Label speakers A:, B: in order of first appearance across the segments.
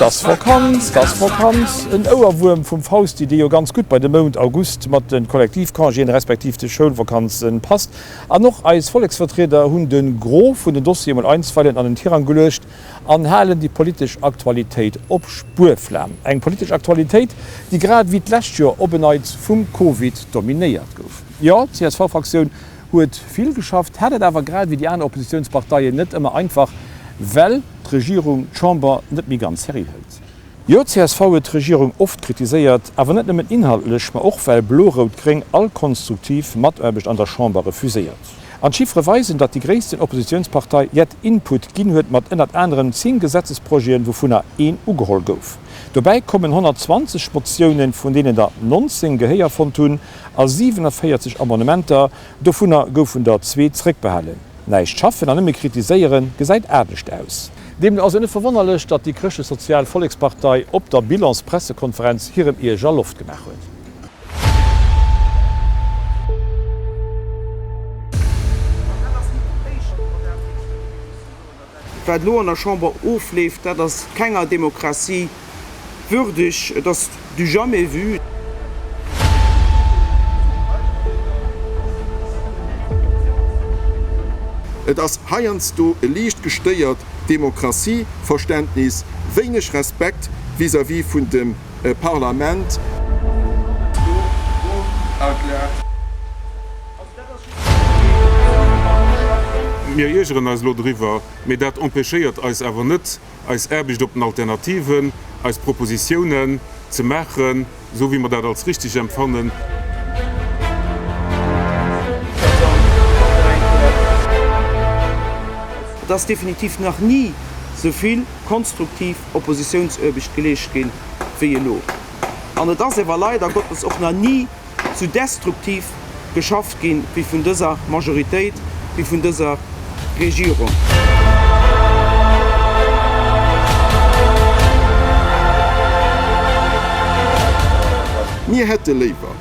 A: T'ass Vakanz, t'ass Vakanz, en Ouerwuerm vum Fausti, dee jo ganz gutt bei de Mount August mat de Kollektivcongéen respektiv de Schoulvakanzen passt. An och eis Volleksvertrieder hunn de Gros vun den Dossiere mol einstweilen an den Tirang geluecht an halen déi politesch Aktualitéit op Spuerflam. Eng politesch Aktualitéit, déi grad ewéi d'lescht Joer op en Neits vum Covid dominéiert gouf. Jo, d'CSV-Fraktioun huet vill geschafft, hat et awer grad ewéi déi aner Oppositiounsparteien net ëmmer einfach, well d'Regierung d'Chamber net méi ganz sérieux hëlt. Jo, csv huet d'Regierung oft kritiséiert, awer net nëmmen inhaltlech, ma och well Blo-Rout-Gréng all konstruktiv Mataarbecht an der Chamber refuséiert. An d'Chiffere weisen, datt déi gréissten Oppositiounspartei jett Input ginn huet mat ënnert anerem 10 Gesetzesprojeten, wouvunner een ugeholl gouf. Dobäi kommen 120 Motiounen, vun deenen der 19 Gehéier fonnt hunn, a 47 Amendementer, dovunner goufen der zwee zréckbehalen. Näischt schaffen an nëmme kritiséieren gesäit anescht aus. Deemno ass et net verwonnerlech, datt déi Chrëschtlech-Sozial Vollekspartei op der Bilans-Pressekonferenz hirem Ierger Loft gemaach huet.
B: Wat elo an der Chamber ofleeft, dat ass kenger Demokratie würdeg. Et ass du jamais vu.
C: Et ass heiansdo e liicht gestéiert Demokratieverständnis, wéineg Respekt vis-à-vis vun dem Parlament.
D: Mir iergeren eis elo driwwer, mee dat empêchéiert eis awer net, eis Aarbecht op den Alternativen, eis Propositiounen ze maachen, esou wéi mer dat als richtig empfannen.
B: Et ass definitiv nach ni esou vill konstruktiv Oppositiounsaarbecht geleescht ginn, wéi elo. An et ass ewer leider Gottes och nach ni sou destruktiv geschafft ginn, wéi vun dëser Majoritéit, wéi vun dëser Regierung.
C: Mir hätte léiwer,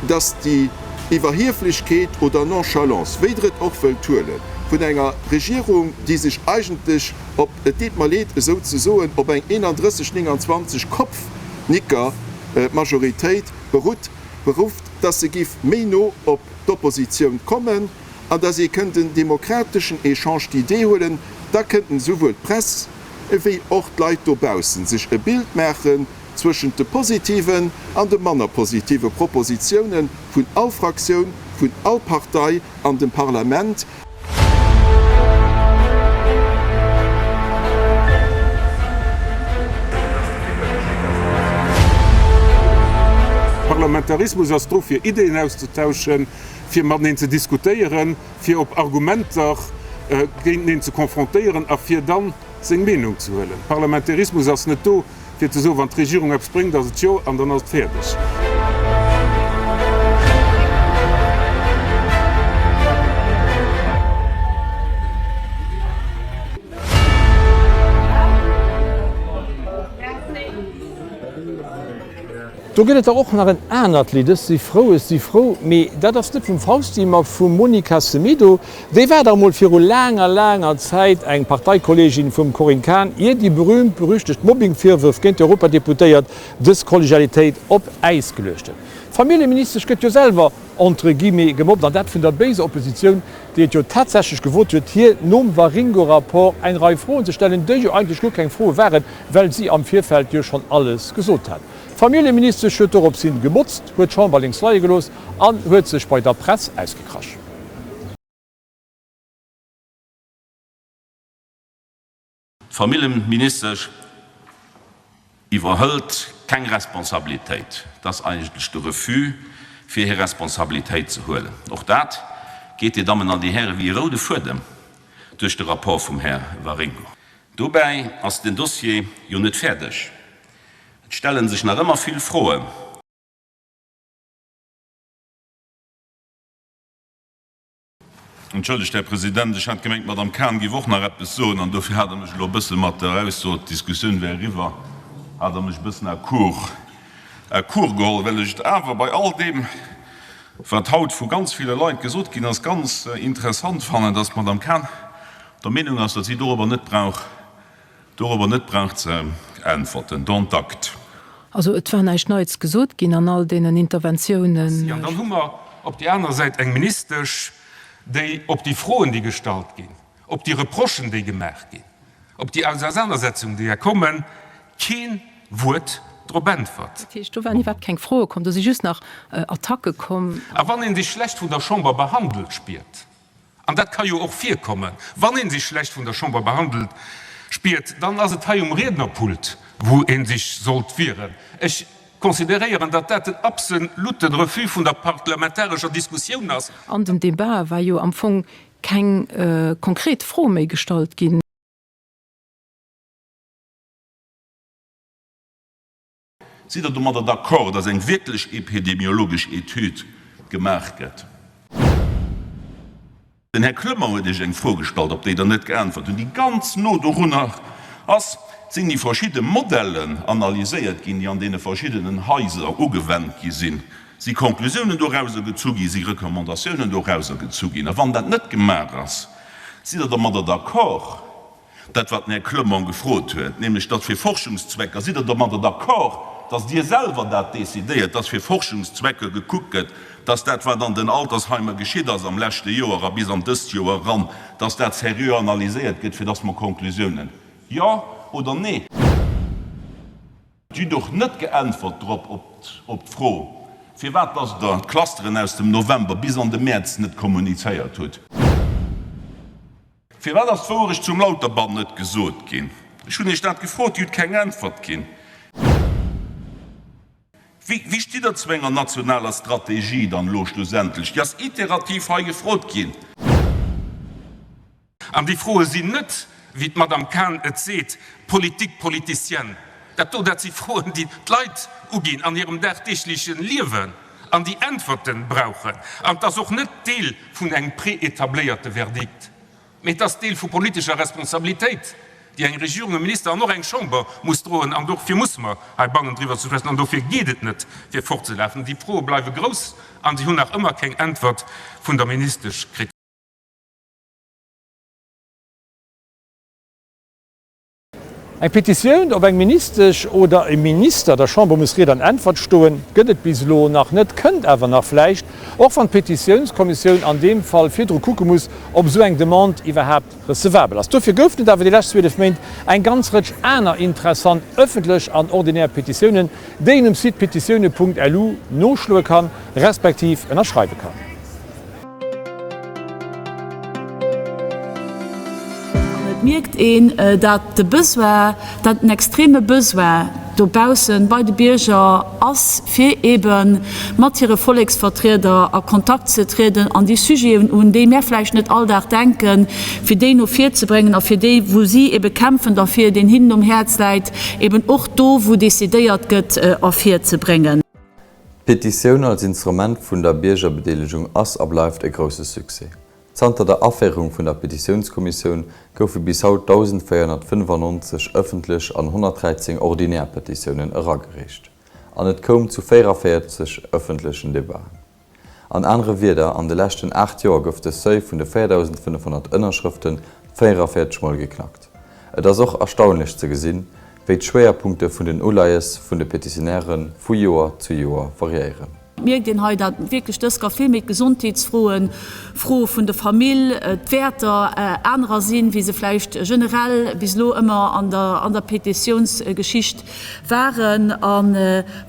C: dass déi Iwwerhieflechkeet oder Nonchalance, wéi Der et och wëllt huelen, vun enger Regierung, déi sech eigentlech op, et deet mer leed esou ze soen, op eng 31, 29 Kopfnicker-Majoritéit berutt, berufft, dass se giff méi no op d'Oppositioun kommen an dass ee kënnt en demokrateschen Échange d'idées huelen, da kënnten esouwuel d'Press ewéi och d'Leit dobaussen sech e Bild maachen zwëschent de positiven an de manner positive Propositiounen vun all Fraktioun, vun all Partei an dem Parlament.
D: Parlamentarismus ass do fir Ideen auszetauschen, fir mateneen ze diskutéieren, fir op Argumenter géinteneen ze confrontéieren a fir dann seng Meenung ze huelen. Parlamentarismus ass net do, fir ze soen, wann d'Regierung eppes bréngt, ass et jo an dann ass et fäerdeg.
A: Do gëtt et der och nach en anert Lidd, Ech si frou, ech si frou, mee dat ass net vum Fausti, ma vum Monica Semedo. Déi war dach mol viru laanger, laanger Zäit eng Parteikolleegin vum Corinne Cahen, ier déi berühmt berüchtegt Mobbing-Virwërf géint d'Europadeputéiert dës Kollegialitéit op Äis geluecht huet. D'Familljeministesch gëtt jo selwer entre guillemets gemobbt, an dat vun der béiser Oppositioun, déi et jo tatsächlech gewot huet, hir nom Waringo-Rapport eng Rei Froen ze stellen, déi jo eigentlech guer keng Froe waren, well si am Virfeld jo schonn alles gesot hat. D'Familljeministesch huet dorops hin gemotzt, huet d'Chamber lénks leie gelooss an huet sech bei der Press ausgekrasch.
E: D'Familljeministesch iwwerhëlt keng Responsabilitéit. Et ass eigentlech de Refus, fir hir Responsabilitéit ze huelen. Och dat geet, Dir Dammen an Dir Hären, wéi e roude Fuedem duerch de Rapport vum Här Waringo. Dobäi ass den Dossier jo net fäerdeg. Et stelle sech nach ëmmer vill Froen.
F: Entschëllegt, Här President, ech hat gemengt, d'Madame Cahen géif och nach eppes soen, an dofir hat Der mech elo e bësse mat der Ausso, d'Diskussioun wär eriwwer, hat Der mech e bëssen à court, à court geholl, well ech et awer bei all deem, wat haut vu ganz ville Leit gesot ginn ass, ganz interessant fannen, dass d'Madame Cahen der Meenung ass, datt si dorobber net brauch, dorobber net brauch ze.
E: Äntwerten. Dont acte.
G: Also et war näischt Neits gesot ginn an all deenen Interventiounen.
D: An dann hu mer op déi aner Säit eng Ministesch, déi op déi Froen, déi gestallt ginn, op déi Reprochen, déi gemaach ginn, op déi Ausernanersetzungen, déi da kommen, kee Wuert drop äntwert.
G: Dat heescht, do waren iwwerhaapt keng Froe komm, do si just nach Attacke komm.
D: A wann ee sech schlecht vun der Chamber behandelt spiert, an dat ka jo och virkommen, wann ee sech schlecht vun der Chamber behandelt spiert, dann ass et hei um Riednerpult, wou ee sech sollt wieren. Ech consideréieren, datt dat den absolute Refus vun der parlamentarescher Diskussioun ass.
G: An den Debat war jo am Fong keng konkret Fro méi gestallt ginn.
E: Sidd Der domadder d'accord, dass eng wierklech epidemiologesch Etüd gemaach gëtt? Den Här Clement huet Iech eng Fro gestallt, op déi Der net geäntwert hutt, déi ganz no dorunner ass, Sinn déi verschidde Modellen analyséiert ginn, déi an deene verschiddenen Haiser ugewennt gi sinn? Si Konklusiounen dorauser gezu ginn? Si Recommandatiounen dorauser gezu ginn? A wann dat net gemaach ass, sidd Der domadder d'accord, Dat, wat den Här Clement gefrot huet, nämlech datt fir Forschungszwecker, sidd Der domadder d'accord, datt Dir selwer dat decidéiert, datt fir Forschungszwecker gekuckt gëtt, datt dat, wat an den Altersheimer geschitt ass am leschte Joer a bis an dëst Joer eran, datt dat seriö analyséiert gëtt, fir datt mer Konklusiounen, jo oder nee? Dir hutt och net geäntwert drop op d'Fro, firwat datt Der d'Clusteren aus dem November bis an de Mäerz net kommunizéiert hutt. Firwat ass d'Wouerecht zum Lauterbann net gesot ginn? Ech hunn Iech dat gefrot, Dir hutt keng Äntwert ginn. Wéi stitt Der zu enger nationaler Strategie dann elo schlussendlech? Déi ass iterativ hei gefrot ginn.
D: An déi Froe sinn net, wéi d'Madame Cahen et seet, Politique politicienne. Dat do, dat si Froen, déi d'Leit uginn an hirem dagdeegleche Liewen an déi Äntwerte brauchen. An et ass och net Deel vun engem préétabléierte Verdikt, mee et ass Deel vu politescher Responsabilitéit, déi eng Regierung, e Minister an och eng Chamber muss droen. An dofir musse mer heibannen driwwer ze schwätzen. An dofir geet et net, fir fortzelafen. Déi Froe bleiwe grouss a si hunn nach ëmmer keng Äntwert vun der Ministesch kritt.
A: Eng Petitioun, ob eng Ministesch oder e Minister der Chamber muss Ried an Äntwert stoen, gëtt et bis elo nach net, kënnt awer nach vläicht, och wann d'Petitiounskommissioun an deem Fall virdru kucke muss, ob esou eng Demande iwwerhaapt recevabel ass. Dofir goufen et awer déi lescht 12 Méint eng ganz Rëtsch aner interessant ëffentlech an ordinär Petitiounen, déi een um Site petitioune.lu noschloe kann, respektiv ënnerschreiwe kann.
H: An et mierkt een, dat de Besoin, dat en extreme Besoin dobausse bei de Bierger ass, fir eebe mat hire Volleksvertrieder a Kontakt ze trieden an déi Sujeten, un déi mär vläicht net all Dag denken, fir déi no vir ze bréngen a fir déi, wou si eebe kämpfen derfir, deen hinnen um Häerz läit, eeben och do, wou decidéiert gëtt, ervirzebréngen.
I: D'Petitioun als Instrument vun der Biergerbedeelegung ass a bleift e grousse Succès. Zanter der Aféierung vun der Petitiounskommissioun goufe bis haut 1.495 ëffentlech an 113 ordinär Petitiounen eragereecht an et koum zu 44 ëffentlechen Debaten. An anere Wierder, an de leschten 8 Joer gouf de Seuil vun de 4.500 Ënnerschrëfte 44 Mol geknackt. Et ass och erstaunlech ze gesinn, wéi d'Schwéierpunkte vun den Uleies vun de Petitionäre vu Joer zu Joer variéieren.
H: Et mierkt een hei, dat wierklech dës gar vill méi d'Gesondheetsfroen, Froe vun der Famill, d'Wäerter anerer sinn, wéi se vläicht generell bis elo ëmmer an der an der Petitiounsgeschicht waren. A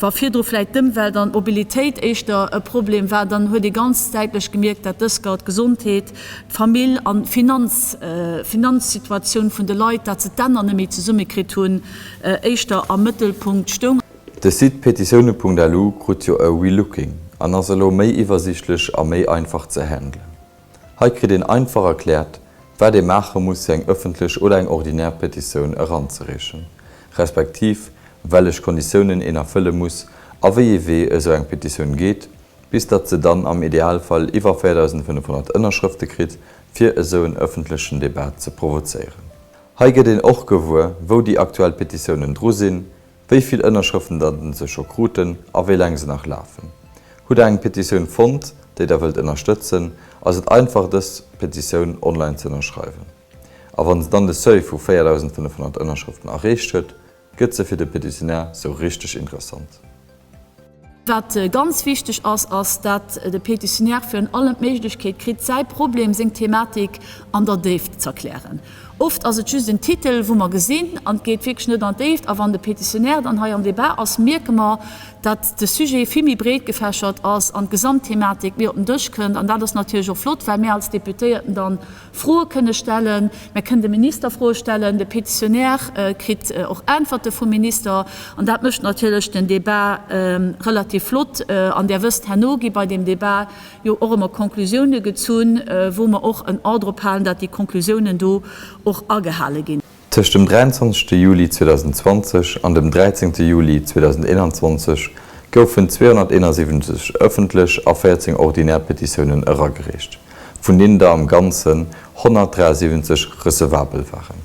H: wa virdru vläicht d'Ëmwelt an d'Mobilitéit éischter e Problem war, dann huet ee ganz däitlech gemierkt, dat dës gar d'Gesondheet, d'Famill an d'Finanzsituatioun vun de Leit, dat se d'Enner net méi zesummekritt hunn, éischter am Mëttelpunkt stoung.
I: De Site petitioune.lu krut jo e Relooking an ass elo méi iwwersiichtlech a méi einfach ze handelen. Hei kritt een einfach erkläert, wat ee maache muss fir eng ëffentlech oder eng ordinär Petitioun eranzereechen, respektiv wellech Konditiounen een erfëlle muss a wéi ee Wee esou eng Petitioun geet, bis datt se dann am Idealfall iwwer 4.500 Ënnerschrëfte kritt, fir esou en ëffentlechen Debat ze provozéieren. Hei gëtt een och gewuer, wou déi aktuell Petitiounen dru sinn, wéi vill Ënnerschrëften datt se scho kruten a wéi laang se nach lafen. Hutt der eng Petitioun fonnt, déi der wëllt ënnerstëtzen, ass et einfach dës Petitioun online ze ënnerschreiwen. A wann se dann de Seuil vu 4.500 Ënnerschrëften erreecht huet. Gëtt se fir de Petitionär sou richteg interessant.
H: Wat ganz wichteg ass, ass dat de Petitionär virun allem d'Méiglechkeet kritt, säi Problem, seng Thematik an der Déift z'erklären. Oft ass et just en Titel, wou mer gesinn, an et geet wierklech net an d'Déift. A wann de Petitionär dann hei am Débat ass, mierke mer, dat de Sujet vill méi breet gefächert ass an d'Gesamtthematik méi op den Dësch kënnt. An dat ass natierlech och flott, well mir als Deputéierten dann Froe kënne stellen, mir kënnen dem Minister Froe stellen, de Petitionär kritt och Äntwerte vum Minister an dat mécht natierlech den Débat relativ flott. An Där wësst, herno gi bei deem Débat jo och ëmmer Konklusiounen gezunn, wou mer och en A drop halen, dat déi Konklusiounen do och agehale ginn.
I: Tëscht dem 23 Juli 2020 an dem 13 Juli 2021 goufen 271 ëffentlech a 14 ordinär Petitiounen eragereecht, vun deenen der am Ganzen 173 recevabel waren.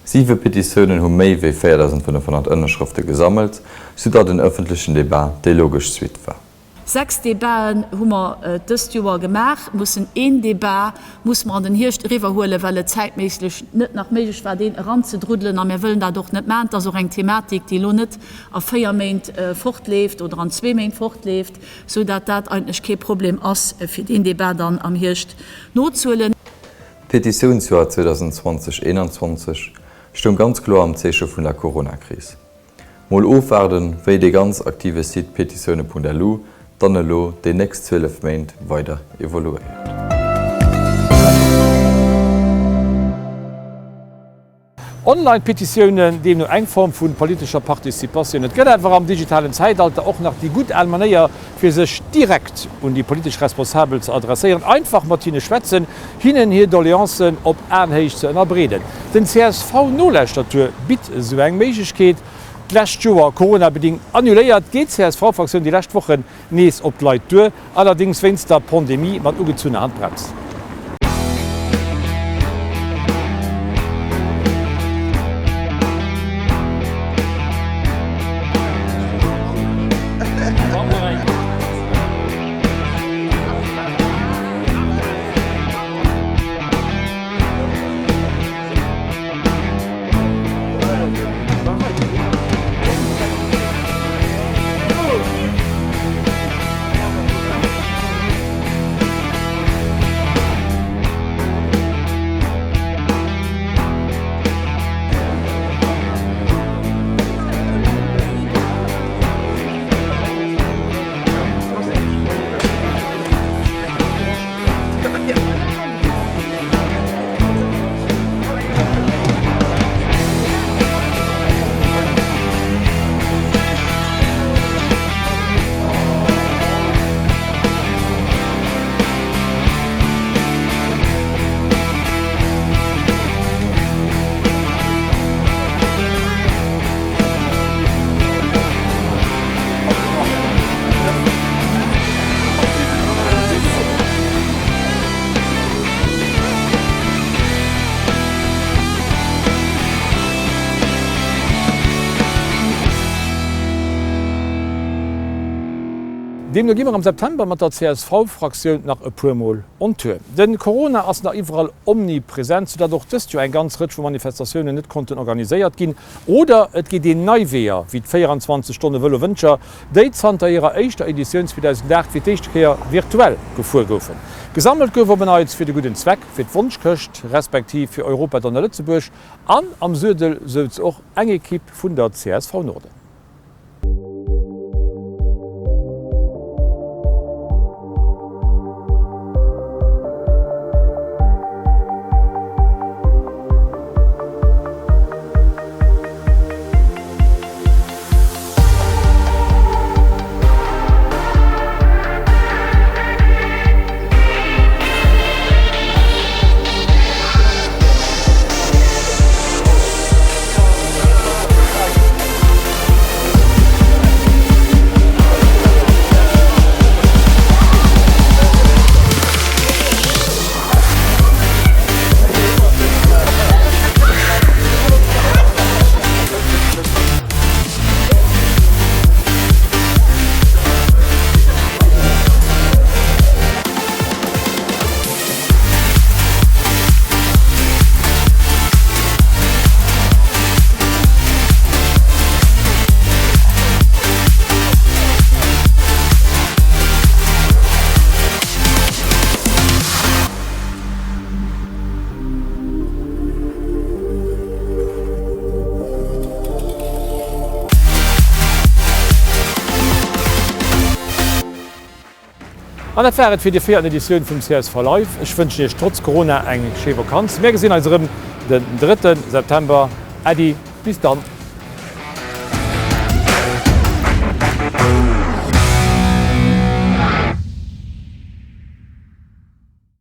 I: Siwe Petitiounen hu méi wéi 4.500 Ënnerschrëfte gesammelt, soudatt en ëffentlechen Debat déi logesch Suite war.
H: 6 Debaten hu mer dëst Joer gemaach, mussen een Debat musse mer an den Hierscht eriwwerhuelen, well et zäitméislech net nach méiglech war, deen eranzedruddelen. A mir wëllen dat och net maachen. Et ass och eng Thematik, déi elo net a 4 Méint fortleeft oder an zwee Méint fortleeft, soudatt dat eigentlech kee Problem ass, fir deen Debat dann am Hierscht nozehuelen.
I: D'Petitiounsjoer 2020, 2021 stoung ganz kloer am Zeeche vun der Coronakris. Mol ofwaarden, wéi dee ganz aktive Site petitioune.lu dann elo déi nächst 12 Méint weider evoluéiert.
A: Online-Petitiounen, deemno eng Form vu politescher Participatioun. Et gëtt awer am digitalen Zäitalter och nach déi gutt al Manéier, fir sech direkt un déi politesch Responsabel ze adresséieren, einfach mat hinne schwätzen, hinnen hir Doleancen op Aenhéicht ze ënnerbreeden. Den CSV-Nolauschtertour bitt esou eng Méiglechkeet. D'lescht Joer coronabedingt annuléiert, geet d'CSV-Fraktioun déi lescht Wochen nees op d'Leit duer, allerdéngs wéinst der Pandemie mat ugezunner Handbrems. Deemno gi mer am September mat der CSV-Fraktioun nach e puer Mol on Tour. De Corona ass nach iwwerall omnipresent, soudatt och dëst Joer eng ganz Rëtsch vu Manifestatiounen net konnten organiséiert ginn. Oder et geet een nei Weeër, wéi d'24 Stonne Vëlo Wëntger, déi zanter hirer éischter Editioun 2008 fir d'éischte Kéier virtuell gefuer goufen. Gesammelt gouf op en Neits fir de gudden Zweck, fir d'Wonschkëscht, respektiv fir Europa Donner Lëtzebuerg an am Suedel souz och eng Ekipp vun der csv Norden. An dat war et fir déi véierten Editioun vum csv Live. Ech wënschen Iech trotz Corona eng schéi Vakanz. Mär gesinn eis erëm den drëtte September. Äddi, bis dann.